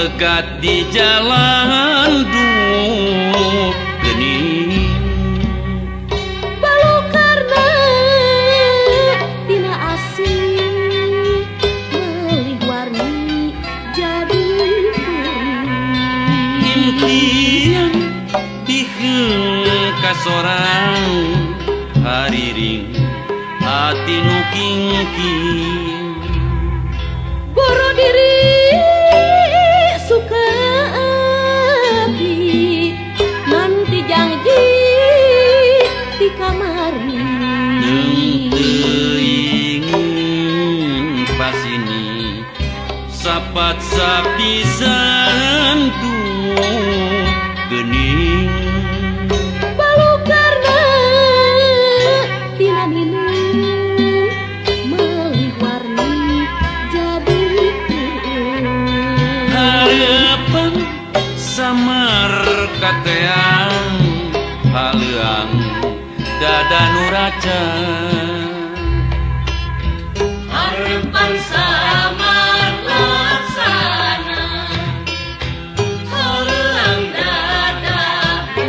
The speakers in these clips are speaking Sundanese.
Pegat di jalan duh geuning Balukarna tina asih meulih warni jadi perih. Impian biheung kasorang hariring hati nu kingking. Boro diri suka ati nanti janji di kamari. Teuing pasini sapat sapisan duh geuning. Balukarna tina nini meulih warni jadi peureum. Harapan samar kateang haleuang dada nu raca. Harapan samar laksana haleuang dada nu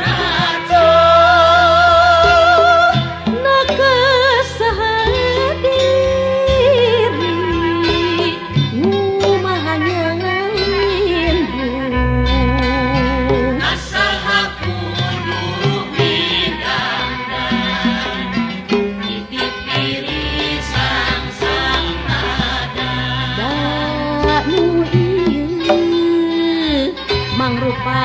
raca. Nakasaha diri ngumaha nyalindung. Nasaha kudu midangdang titip diri sang-sang nada. Da nu ieu mangrupa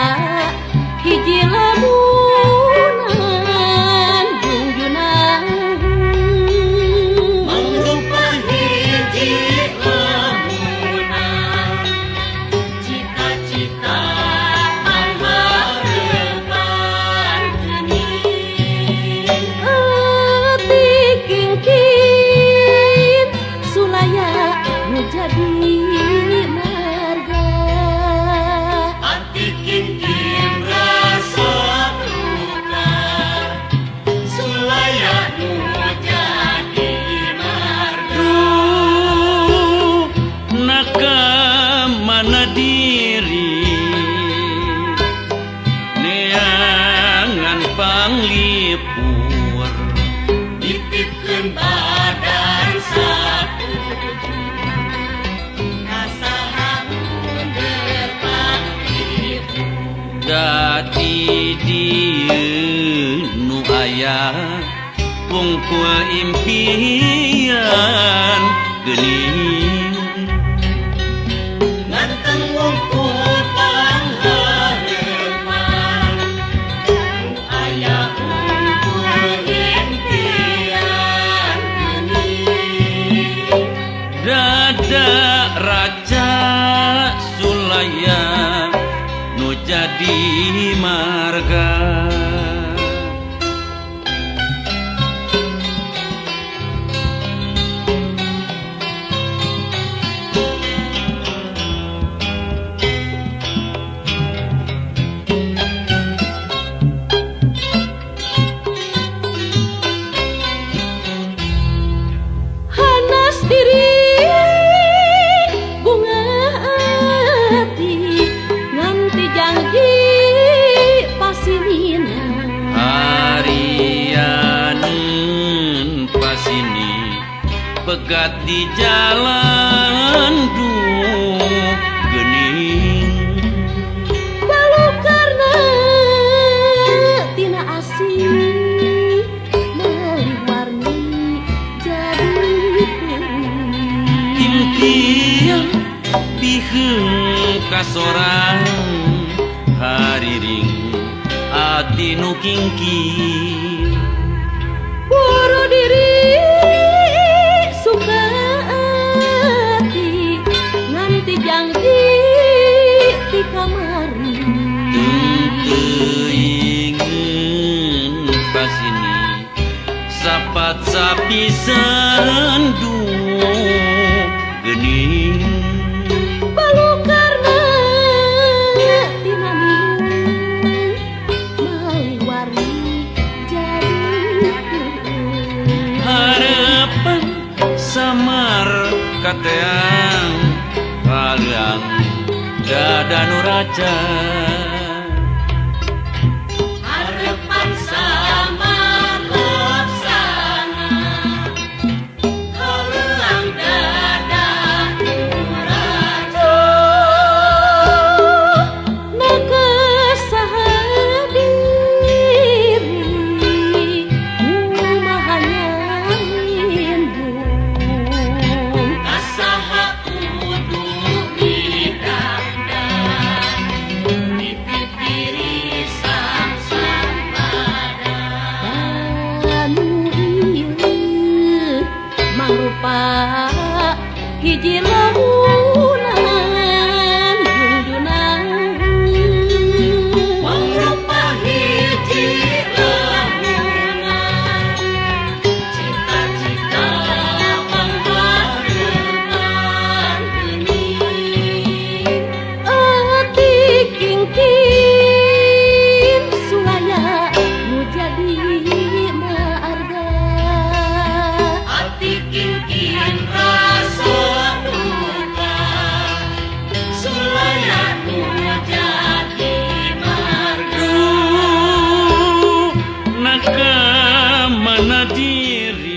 hiji lamunan jungjunan. Mangrupa hiji lamunan cita-cita pangharepan geuning. Ati kingkin sulaya nu jadi marga. Ati kingkin rasa duka sulaya nu jadi marga. Duh naka mana diri neangan panglipur. Nitipkeun badan satuju kasaha mundur panglipur. Dadi dieu nu aya wungkul impian geuning. Nganteng wungkul pangharepan nu aya wungkul impian geuning. Dada raca sulaya nu jadi marga. Hanas diri bunga ati nganti janji pasinina. Harianeun pasini pegat di jalan duh geuning. Balukarna tina asih meulih warni jadi perih. Impian biheung kasorang hariring ati nu kingkir. Boro diri suka ati nganti janji ti kamari. Teuingeun pasini sapat sapisan duh geuning. Balukarna tina nini meulih warni jadi peureum. Harapan samar kateang haleang Dada nu raja Harapan sama laksana Heuleang dada nu raja Nakasaha diri kumaha nyalindung Kasaha kudu didangdan Dipipiri sang-sang badan Anu ieu mangrupa hiji lamunan jungjunan Mangrupa hiji lamunan Cita-cita panghareupan geuning Ati kingkin sulaya nu jadi marga Ati kingkin rasa duka Sulaya nu jadi marga Duh, naka mana diri.